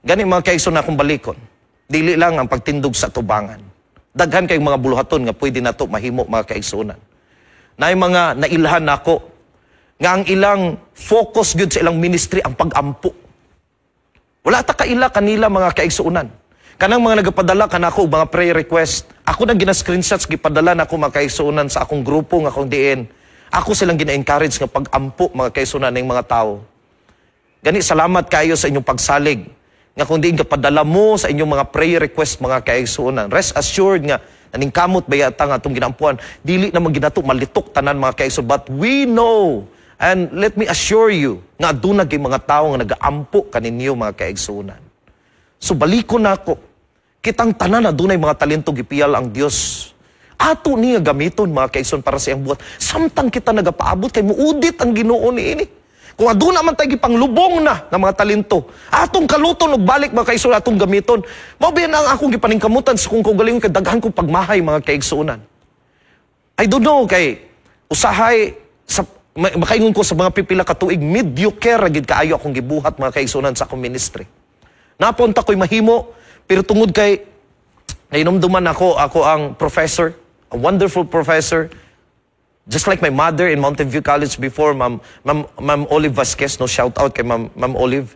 Gani, mga kaigsuonan, akong balikon. Dili lang ang pagtindog sa tubangan. Daghan kayong mga buluhaton nga pwede nato mahimo, mga kaigsuonan. Naay mga nailhan nako nga ang ilang focus gyud sa ilang ministry ang pag-ampo. Wala ta kaila kanila, mga kaigsuonan. Kanang mga nagapadala kanako og mga prayer request, Ako nang gina-screenshots, gipadala na ako, mga kaigsuonan, sa akong grupo nga kung diin ako silang gina-encourage nga pag-ampo, mga kaigsuonan, ng mga tao. Gani salamat kayo sa inyong pagsalig nga kung diin kapadala mo sa inyong mga prayer request, mga kaigsuonan. Rest assured nga naningkamot ba yata nga atong ginampuan, dili naman ginato malitok tanan, mga kaigsuonan, but we know and let me assure you nga aduna gyud mga tawo nga nagaampo kaninyo, mga kaigsuonan. So balikon nako. Kitang tanan adunay mga talento gipiyal ang Dios. Ato niya gamiton, mga kaigsoon, para sa iyang buhat. Samtang kita nagapaabot kay muudit ang Ginoo niini. Kung aduna man tayo gipanglubong na ng mga talento, atong kaluton og balik, mga kaigsoon, atong gamiton. Mao ba ang akong gipaningkamutan sa kung kaugalingon kay daghan kong pagmahay, mga kaigsuonan. I don't know kay usahay sa makaingon ko sa mga pipila ka tuig, mediocre ra gid kaayo akong gibuhat, mga kaigsuonan, sa akong ministry. Napunta ko'y mahimo, pero tungod kay nainomduman ako, ako ang professor, a wonderful professor, just like my mother in Mountain View College before, Ma'am Olive Vasquez, no, shout out kay Ma'am Olive.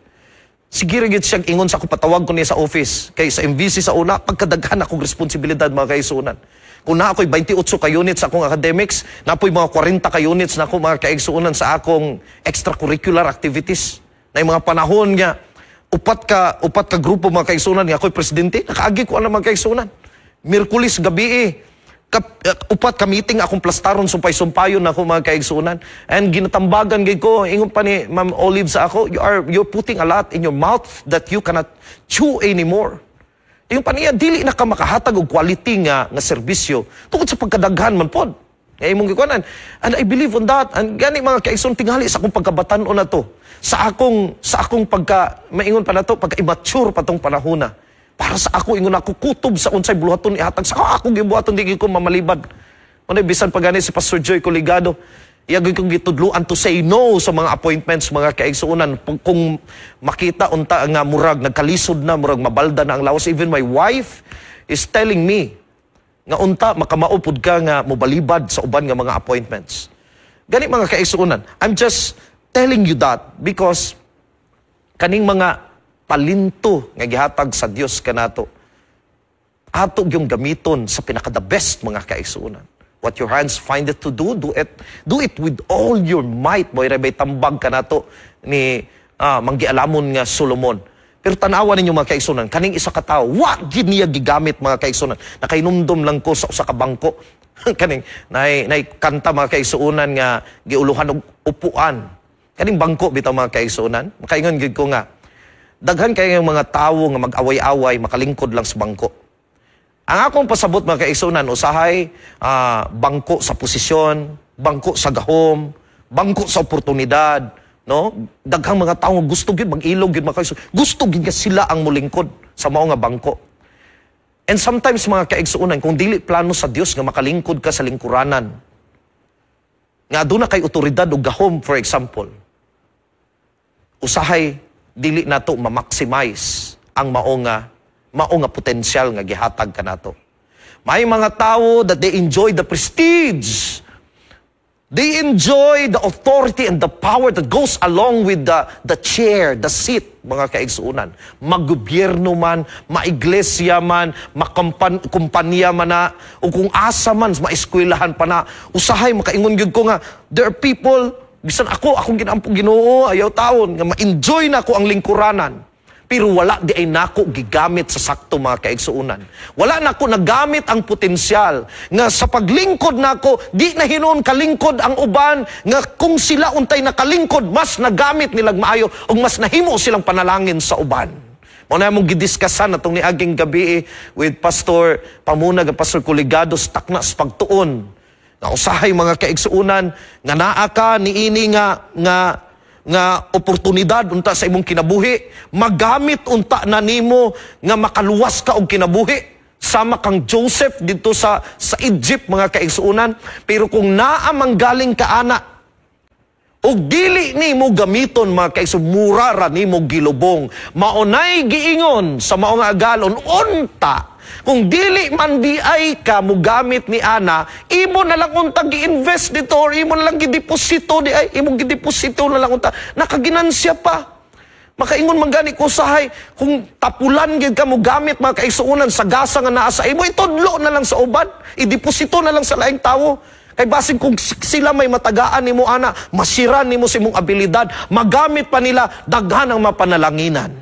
Sige ra gid siya ingon sa ako, patawag ko niya sa office. Kay sa MVC sa una, pagkadaghan akong responsibilidad, mga kaigsuonan. Kung naa ako'y 28 ka units sa akong academics, napoy mga 40 ka units na ako, mga kaigsuonan, sa akong extracurricular activities. Na yung mga panahon nga, upat ka grupo, mga kaigsuonan, nga ako'y presidente, nakaagi ko ana, mga kaigsuonan. Miyerkules gabi eh, upat ka meeting akong plastaron, sumpay-sumpayon ako, mga kaigsuonan. And ginatambagan gid ko, ingon pa ni Ma'am Olive sa ako, "You're putting a lot in your mouth that you cannot chew anymore." Ingon pa niya, dili na ka makahatag og quality nga serbisyo tungod sa pagkadaghan man pod nga imong gikuanan. And I believe on that. And gani, mga kaigsoon, tingali sa akong pagkabatan-on na to, sa akong pagka maingon pa na to, pagka immature pa tong panahona. Para sa ako, ingon ako, kutob sa unsay buluhaton ihatag sa ako, akong gibuhaton, di ko mamalibad. Ano, bisan pa gani si Pastor Joy Coligado, iya gyud kong gitudluan to say no sa mga appointments, mga kaigsuonan. Kung makita unta nga murag nagkalisod na, murag mabalda na ang lawas, even my wife is telling me nga unta makamao pud ka nga mobalibad sa uban nga mga appointments. Gani, mga kaigsuonan, I'm just telling you that because kaning mga talento nga gihatag sa Dios kanato, ato yung gamiton sa pinaka the best, mga kaigsuonan. What your hands find it to do, do it. Do it with all your might. Boy, rebay tambag kanato ni manggialamon nga Solomon. Pero tanawa ninyo, mga kaigsuonan, kaning isa ka tawo, wa gid niya gigamit, mga kaigsuonan. Nakainumdum lang ko sa usa ka bangko. Kaning nay kanta, mga kaigsuonan, nga giuluhan og upuan. Kaning bangko bitaw, mga kaigsuonan. Makaingon gid ko nga daghan kay mga tawo nga mag-away-away makalingkod lang sa bangko. Ang akong pasabot, mga kaigsuonan, usahay bangko sa posisyon, bangko sa gahom, bangko sa oportunidad, no? Daghang mga tawo nga gusto gyud mag-ilog gyud, mga kaigsuonan. Gusto gyud nga sila ang mulingkod sa mao nga bangko. And sometimes, mga kaigsuonan, kung dili plano sa Dios nga makalingkod ka sa lingkuranan, nga aduna kay otoridad o gahom, for example, usahay dili nato ma-maximize ang mao nga potensyal nga gihatag kanato. May mga tao that they enjoy the prestige. They enjoy the authority and the power that goes along with the chair, the seat, mga kaigsuonan. Maggobyerno man, maiglesia man, makumpanya man na, o kung asa man, maeskwelahan pa na. Usahay, makaingon gyud ko nga, there are people, bisan ako, akong ginampo Ginoo, ayaw taon, nga ma-enjoy na ako ang lingkuranan. Pero wala diay nako gigamit sa sakto, mga kaigsuonan. Wala nako nagamit ang potensyal nga sa paglingkod nako di na hinuon kalingkod ang uban nga kung sila untay nakalingkod, mas nagamit nilag maayo ug mas nahimo silang panalangin sa uban. Mao na mong gidiskusan atong niaging gabi with Pastor Pamunag, Pastor Kuligados, takna sa pagtuon. Nga usahay, mga kaigsuonan, nga naa ka niini nga oportunidad unta sa imong kinabuhi, magamit unta na nimo nga makaluwas ka og kinabuhi sama kang Joseph dito sa Egypt, mga kaigsuonan. Pero kung naa manggaling ka ana og dili nimo gamiton, mga kaigsuonan, mura ra nimo gilubong. Maunay giingon sa mao nga agalon, unta kung dili man di ay ka mugamit ni ana, imo na lang unta gi-invest dito or imo na lang gideposito di ay, imo gideposito na lang unta, nakaginansya pa. Makaingon man gani ko usahay, kung tapulan gyud ka mo gamit, mga kaigsuonan, sa gasa nga naa sa imo, itudlo na lang sa uban, ideposito na lang sa laing tawo. Kay basin kung sila may matagaan nimo ana, masiran nimo sa imong abilidad, magamit pa nila, daghan ang mapanalanginan.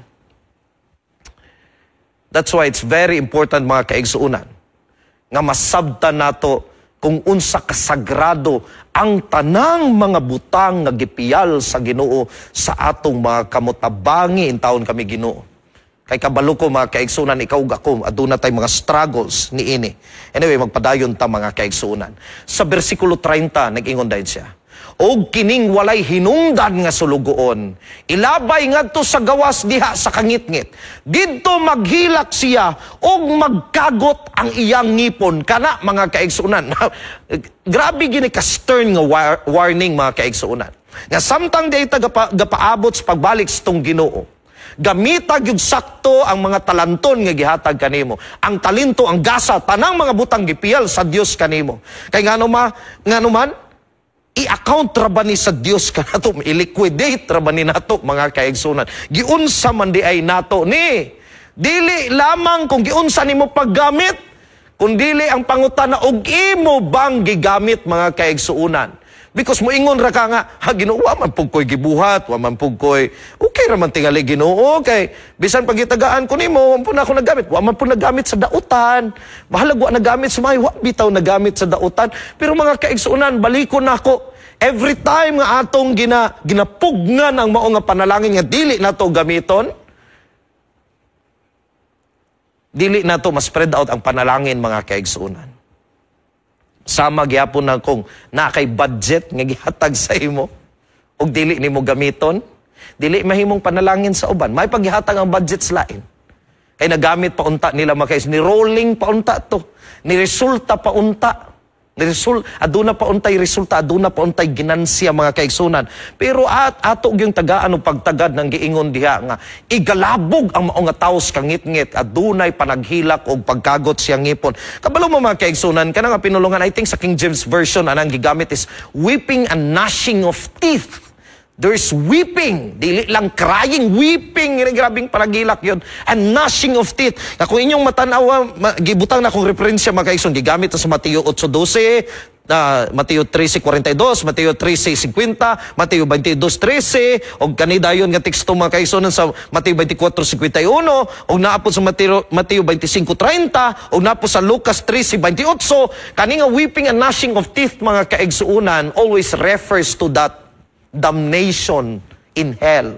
That's why it's very important, mga kaigsuonan, nga masabtan nato kung unsa kasagrado ang tanang mga butang nga gipiyal sa Ginoo sa atong mga kamot. Tabangi intawon kami, Ginoo. Kay kabalo ko, mga kaigsunan, ikaw ug ako, aduna tay mga struggles niini. Anyway, magpadayon ta, mga kaigsunan. Sa bersikulo 30, nag-ingon dayon siya: "Og kining walay hinungdan nga sulugoon, ilabay ngadto sa gawas diha sa kangitngit. Didto maghilak siya og magkagot ang iyang ngipon." Kana, mga kaigsunan. Grabe gini ka stern nga warning, mga kaigsunan. Nga samtang di ta gapaabot sa pagbalik sa tong Ginoo, gamita gyud sakto ang mga talanton nga gihatag kanimo. Ang talento, ang gasa, tanang mga butang gipiyal sa Dios kanimo. Kay ngano man i-account ra ba ni sa Dios kanato, i-liquidate ra ba ni nato, mga kaigsunan? Giunsa man di ay nato ni? Dili lamang kung giunsa nimo paggamit, kundili ang pangutana og imo bang gigamit, mga kaigsuonan. Because moingon ra ka nga, "Ha, Ginoo, wa man pug ko'y gibuhat, wa man pug ko'y, okay ra man tingali, Ginoo, kay bisan pagitagaan ko nimo, wa man pud na ako nagamit, wa man pud nagamit sa dautan. Bahalag wa nagamit sa may, wa bitaw nagamit sa dautan." Pero mga kaigsuonan, balikon nako. Every time nga atong ginapugnan ang mao nga panalangin nga dili nato gamiton, dili nato ma-spread out ang panalangin, mga kaigsuonan. Sama gyapon na kung naa kay budget nga gihatag sa imo ug dili nimo gamiton, dili mahimong panalangin sa uban. May paggihatag ang budget sa lain. Kay nagamit pa unta nila, mga ni rolling pa unta to. Ni resulta pa unta. Ni aduna pa untay resulta, aduna pa untay ginansya, mga kaigsunan. Pero at ato gyung tagaan og pagtagad ng giingon diha nga igalabog ang mao nga tawo sa kangitngit, adunay panaghilak og pagkagot siyang ngipon. Kabalo mo, mga kaigsunan, kanang nga pinulungan, I think sa King James Version anang gigamit is weeping and gnashing of teeth. There's weeping, dili lang crying, weeping, yun, grabing panagilak yun. And gnashing of teeth. Na kung inyong matanawa, gibutang na kong referensya, mga kaigsoon, gigamit na sa Mateo 8:12, Mateo 13:42, Mateo 13:50, Mateo 22:13, og kanidayon nga teksto, mga kaigsoon, sa Mateo 24:51, og naa pod sa Mateo 25:30, og naa pod sa Lucas 13:28. Kani nga weeping and gnashing of teeth, mga kaigsuonan, always refers to that damnation in hell.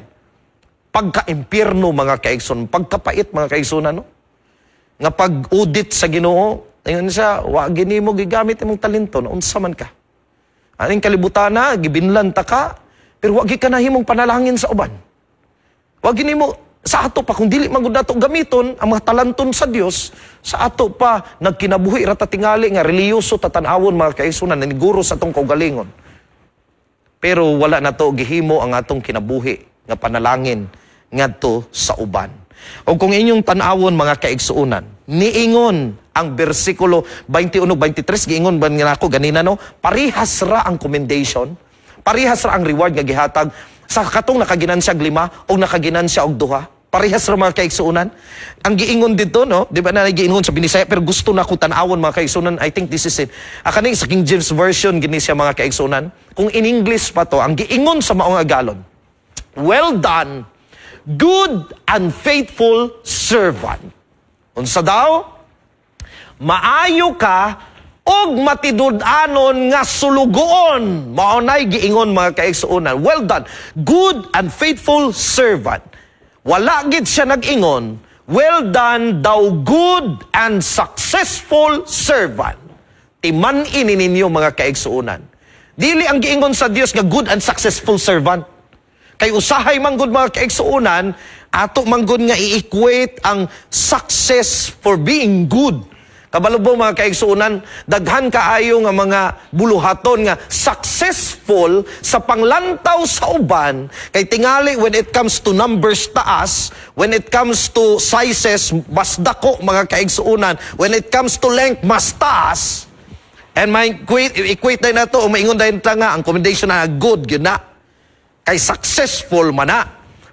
Pagka-impyerno, mga kaigsoon, pagkapait, mga kaigsoon, no? Nga pag-audit sa Ginoo, ingon siya, "Wa gini mo gigamit imong talento, na unsa man ka? Aning kalibutan na, gibinlan ta ka, pero wa gi ka nahimong panalangin sa uban. Wa gini mo sa ato pa, kung dili man gud nato gamiton ang mga talanton sa Dios, sa ato pa nagkinabuhi ra ta tingali nga relihiyoso ta tan-awon, mga kaigsunan, naniguro sa atong kaugalingon. Pero wala na to gihimo ang atong kinabuhi nga panalangin ngadto sa uban." O kung inyong tan-awon, mga kaigsuonan, niingon ang bersikulo 21 23, giingon ba nga nako ganina, no? Parihas ra ang commendation, parihas ra ang reward nga gihatag sa katong nakaginansyag lima o nakaginansya og duha. Parehas ra, mga kaigsuonan. Ang giingon dito, no? Di ba na giingon sa Binisaya, pero gusto na ko tan-awon, mga kaigsuonan. I think this is it. Kani sa King James Version gini siya, mga kaigsuonan. Kung in English pa to, ang giingon sa maong agalon, "Well done, good and faithful servant." Unsa daw? "Maayo ka og matinud-anon nga sulugoon." Mao nay giingon, mga kaigsuonan. "Well done, good and faithful servant." Wala gid siya nag-ingon, "Well done, thou good and successful servant." Timan-i ninyo, mga kaigsuonan. Dili ang giingon sa Dios nga good and successful servant. Kay usahay man gud, mga kaigsuonan, ato man gud nga i-equate ang success for being good. Kabalo mo, mga kaigsuonan, daghan kaayo nga mga buluhaton nga successful sa panglantaw sa uban, kay tingali when it comes to numbers, taas, when it comes to sizes, mas dako, mga kaigsuonan, when it comes to length, mas taas. And may equate na to, o maingon dahil ta nga ang commendation na good gyud na. Kay successful man na.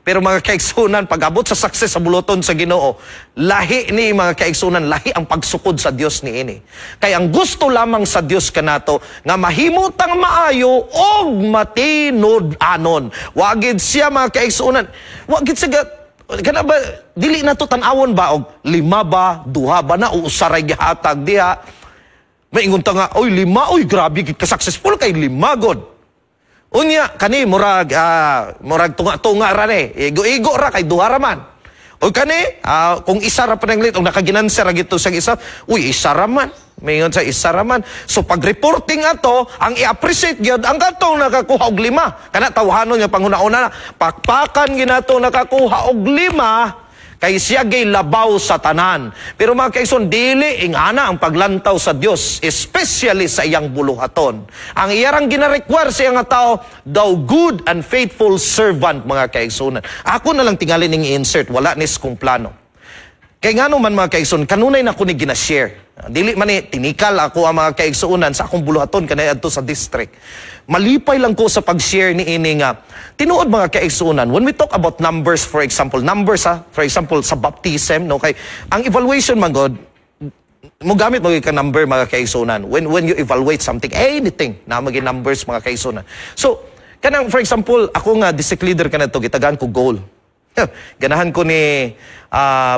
Pero mga kaigsunan, pag-abot sa success sa buluhaton sa Ginoo, lahi ni, mga kaigsunan, lahi ang pagsukod sa Dios ni ini. Kay ang gusto lamang sa Dios kanato nga mahimutang maayo og matinud-anon. Wa gid siya, mga kaigsunan. Wa gid siya kana ba, dili na to tan-awon ba og lima ba, duha ba na o usa ray gihatag diha. Maingon ta nga, "Oy, lima, oy, grabe gid ka successful kay lima god." Unya kani murag tunga-tunga ra ni. Igo-igo ra kay duha ra man. O kani kung isa ra pananglit og nakaginansa ra gito sa isa, uy, isa ra man. Maingon sa isa ra man. So pag reporting ato, ang i-appreciate gyud ang katong nakakuha og lima. Kana tawhanon nga panghuna-una na pakpakan ginato nakakuha og lima kay siya gay labaw sa tanan. Pero mga kaigsoon, dili ingana ang paglantaw sa Dios, especially sa iyang buluhaton. Ang iyarang gina-require sa iyang tao, "Thou good and faithful servant," mga kaigsunan. Ako na lang tingali ning i-insert, wala nis kong plano. Kay ngano man, mga kaigsoon, kanunay na ko ni gina-share. Dili man ni tinikal ako ang mga kaigsuonan sa akong buluhaton kanay adto sa district. Malipay lang ko sa pag-share ni ini nga tinuod, mga kaigsuonan, when we talk about numbers, for example, numbers ha, for example sa baptism, no, kay ang evaluation man god mo gamit mo ka number, mga kaigsuonan, when you evaluate something, anything na magi numbers, mga kaigsuonan. So kanang for example, ako nga district leader kanadto, gitagaan ko goal. Ganahan ko ni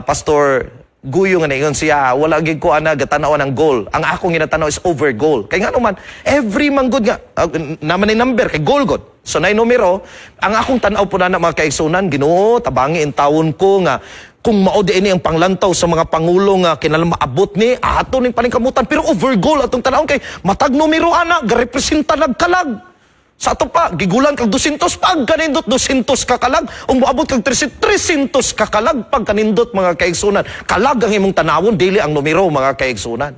Pastor Guyo nga naingon siya, wala gid ko ana gatanaw ng goal. Ang akong ginatanaw is over goal. Kay ngano man, every man good nga naman ni number kay goal god. So nay numero, ang akong tan-aw po na mga kaigsunan, Ginoo, tabangi in tawon ko nga kung mao di ini ang panglantaw sa mga pangulo nga kinahanglan maabot ni ato ning paningkamutan, pero over goal atong tan-awon kay matag numero ana garepresenta nagkalag. Sa ato pa, gigulan kag 200, pag kanindot 200 ka kalag, ung moabot kag 300, 300 ka kalag pag kanindot, mga kaigsunan. Kalag ang imong tanawon, dili ang numero, mga kaigsunan.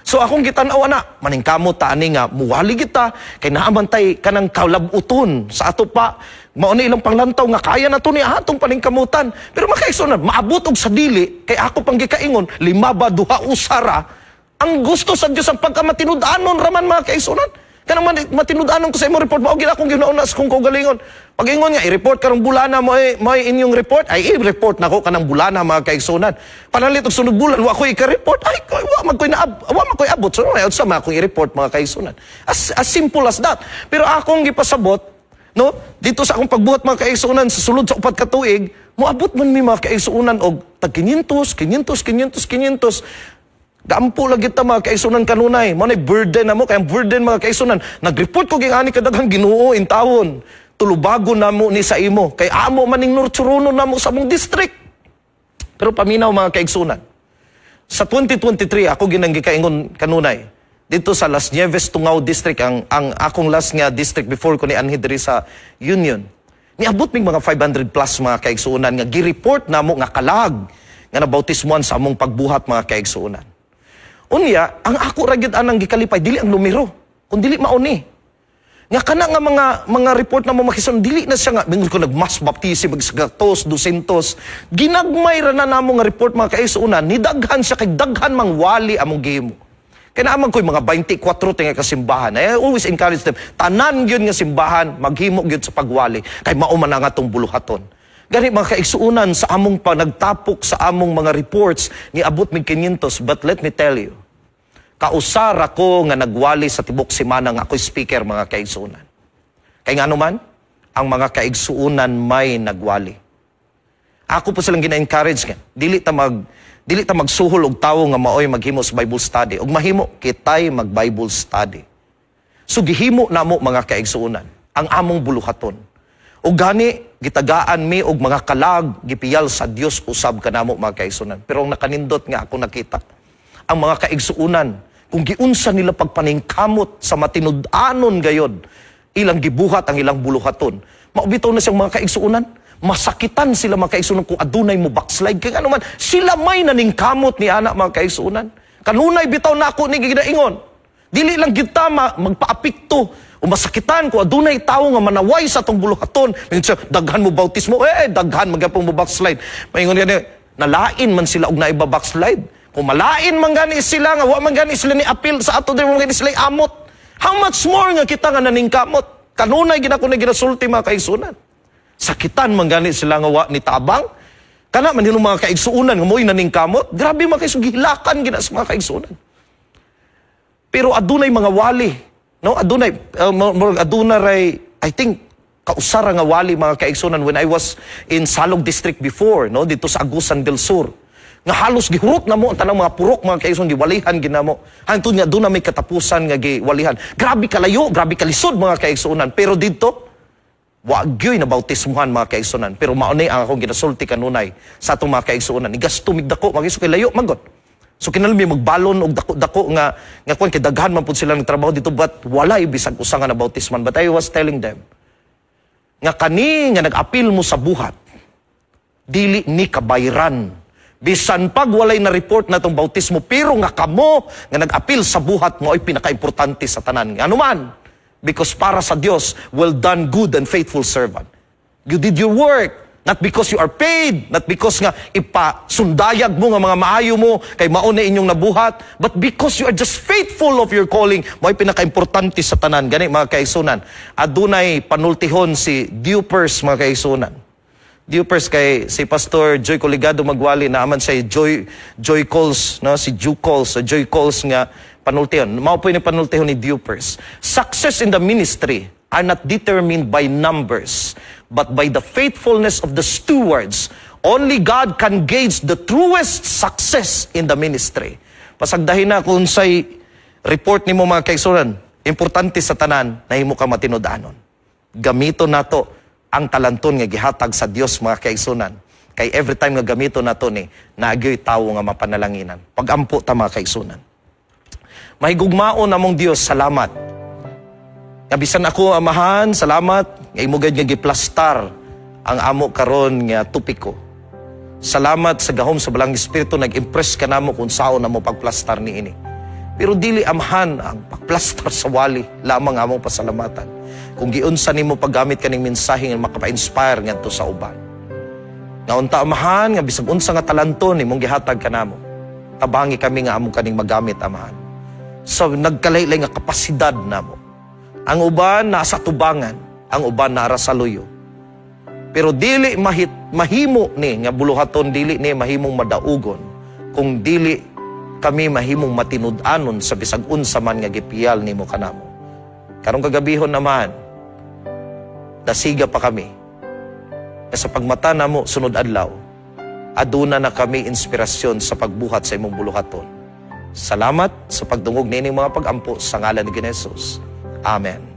So akong gitan-aw ana, maningkamot ta ani nga muwali kita kay naa tay kanang kalabuton sa ato pa. Mao ni ilang panglantaw nga kaya na to ni atong paningkamutan. Pero mga kaigsunan, maabot og sa dili kay ako pang gikaingon, lima ba, duha, usara. Ang gusto sa Dios ang pagkamatinud-anon raman, mga kaigsunan. Kanang matinud-anon ko sa imong report, mao gid akong ginauna sa kong kaugalingon. Pag-ingon nga i-report karong bulana mo mo inyong report, ay i-report nako kanang bulana, mga kaigsunan. Panalit og sunod bulan wa ko ika-report, ay wa man koy naab, wa man koy abot. So ay unsa man akong i-report, mga kaigsunan? As simple as that. Pero akong gipasabot, no, dito sa akong pagbuhat, mga kaigsunan, sa sulod sa 4 ka tuig, moabot man mi, mga kaigsunan, og tag 500, 500, 500, 500. Gaampo lagi ta, mga kaigsunan, kanunay. Mao burden na mo kay ang burden, mga kaigsunan. Nag-report ko ging ani kadaghang, Ginoo in tawon. Tulubago namo ni sa imo kay amo maning nurturono namo sa among district. Pero paminaw, mga kaigsunan. Sa 2023 ako ginang gikaingon kanunay. Dito sa Las Nieves Tungao District, ang akong last nga district before ko ni anhi diri sa Union. Niabot mig mga 500 plus, mga kaigsunan, nga gi-report namo nga kalag nga nabautismuan sa among pagbuhat, mga kaigsunan. Unya, ang ako ra gyud anang gikalipay dili ang numero, kun dili mao ni. Nga kana nga mga report na mo makison, dili na siya nga mingon ko nag mass baptism mag tos, 200. Ginagmay ra na namo nga report, mga kaigsuonan, ni daghan siya kay daghan mang wali among gihimo. Kay naa man ko'y mga 24 tinga ka simbahan. I always encourage them, tanan gyud nga simbahan maghimo gyud sa pagwali kay mao man ang atong buluhaton. Gani, mga kaigsuonan, sa among panagtapok sa among mga reports, niabot mig 500, but let me tell you, kausara ko nga nagwali sa tibok semana nga ako'y speaker, mga kaigsuonan. Kay ngano man, ang mga kaigsuonan may nagwali. Ako po silang gina-encourage nga, dili ta magsuhol og tawo nga maoy maghimo sa Bible study. Og mahimo kitay mag Bible study. So gihimo namo, mga kaigsuonan, ang among buluhaton. Og gani gitagaan mi og mga kalag gipiyal sa Dios usab kanamo, mga kaigsuonan. Pero ang nakanindot nga ako nakita, ang mga kaigsuonan kung giunsa nila pagpaningkamot sa matinud-anon gayod ilang gibuhat ang ilang buluhaton. Maubitaw na siyang mga kaigsuonan, masakitan sila, mga kaigsuonan, kung adunay mo backslide. Kay ano man, sila may naningkamot ni anak, mga kaigsuonan. Kanunay bitaw nako ni ginaingon. Dili lang kita magpaapekto o masakitan kung adunay tawo nga manaway sa atong buluhaton. Mingon siya, daghan mo bautismo, eh, daghan magyapon mo backslide. Maingon gani, nalain man sila og naiba backslide. Kung malain man gani sila nga wa man gani sila ni appeal sa ato, dili man gani sila amot. How much more nga kita nga naningkamot? Kanunay gina ko na ginasulti, mga kaigsunan. Sakitan man gani sila nga wa ni tabang. Kana man yung mga kaigsuunan nga mo'y naningkamot. Grabe mga kaigsuunan, gihilakan gina sa mga kaigsuunan. Pero adunay mga wali, no? Adunay aduna ray, I think, kausara nga wali, mga kaigsunan, when I was in Salog District before, no, dito sa Agusan del Sur. Nga halos gihurot na mo ang tanang mga purok, mga kaigsunan, giwalihan ginamo. Hangtod nga doon na may katapusan nga giwalihan. Grabe kalayo, grabe kalisod, mga kaigsunan. Pero dito, wa gyoy na bautismuhan, mga kaigsunan. Pero maunay ang akong ginasulti kanunay sa atong mga kaigsunan. Igasto migdako, mga kaigsunan, kay layo magod. So kinahanglan mi magbalon og dako-dako nga kuan kay daghan man pud sila ng trabaho dito, but walay bisag usa nga nabautisman. But I was telling them nga kani nga nag-apil mo sa buhat, dili ni kabayran. Bisan pag walay na report na tong bautismo, pero nga kamo nga nag-apil sa buhat mo ay pinaka-importante sa tanan. Ano man? Because para sa Dios, "Well done, good and faithful servant." You did your work. Not because you are paid, not because nga ipasundayag mo nga mga maayo mo, kay mao na inyong nabuhat, but because you are just faithful of your calling, mo ay pinaka-importante sa tanan. Gani, mga kaigsunan, adunay panultihon si Dupers, mga kaigsunan. Dupers kay si Pastor Joy Coligado magwali na aman siya Joy Joy Calls, no, si Joy Calls, so Joy Calls nga panultihon. Mao po ni panultihon ni Dupers. "Success in the ministry are not determined by numbers, but by the faithfulness of the stewards. Only God can gauge the truest success in the ministry." Pasagdahin na kung say report nimo, mga kaigsunan, importante sa tanan, nahimo ka matinud-anon. Gamito nato ang talanton nga gihatag sa Dios, mga kaigsunan. Kay every time nga gamito nato ni, naagyoy tawo nga mapanalanginan. Pagampo ta, mga kaigsunan. Mahigugmaon namong Dios, salamat. Nga bisan ako, Amahan, salamat nga imo gid nga giplastar ang amo karon nga topiko. Salamat sa gahom sa Balang Espiritu, nag-impress ka namo kung saon namo pagplastar niini. Pero dili, Amahan, ang pagplastar sa wali lamang among pasalamatan. Kung giunsa nimo paggamit kaning mensahe nga makapa-inspire ngadto sa uban. Nga unta, Amahan, nga bisag unsa nga talanto nimong gihatag kanamo, tabangi kami nga among kaning magamit, Amahan. Sa nagkalaylay nga kapasidad namo. Ang uban nasa tubangan, ang uban nara sa luyo. Pero dili mahimo ni nga buluhaton, dili ni mahimong madaugon kung dili kami mahimong matinud-anon sa bisag unsa man nga gipiyal nimo kanamo. Karong kagabihon naman, dasiga pa kami. Nga sa pagmata namo sunod adlaw, aduna na kami inspirasyon sa pagbuhat sa imong buluhaton. Salamat sa pagdungog nining mga pagampo sa ngalan ni Jesus. Amen.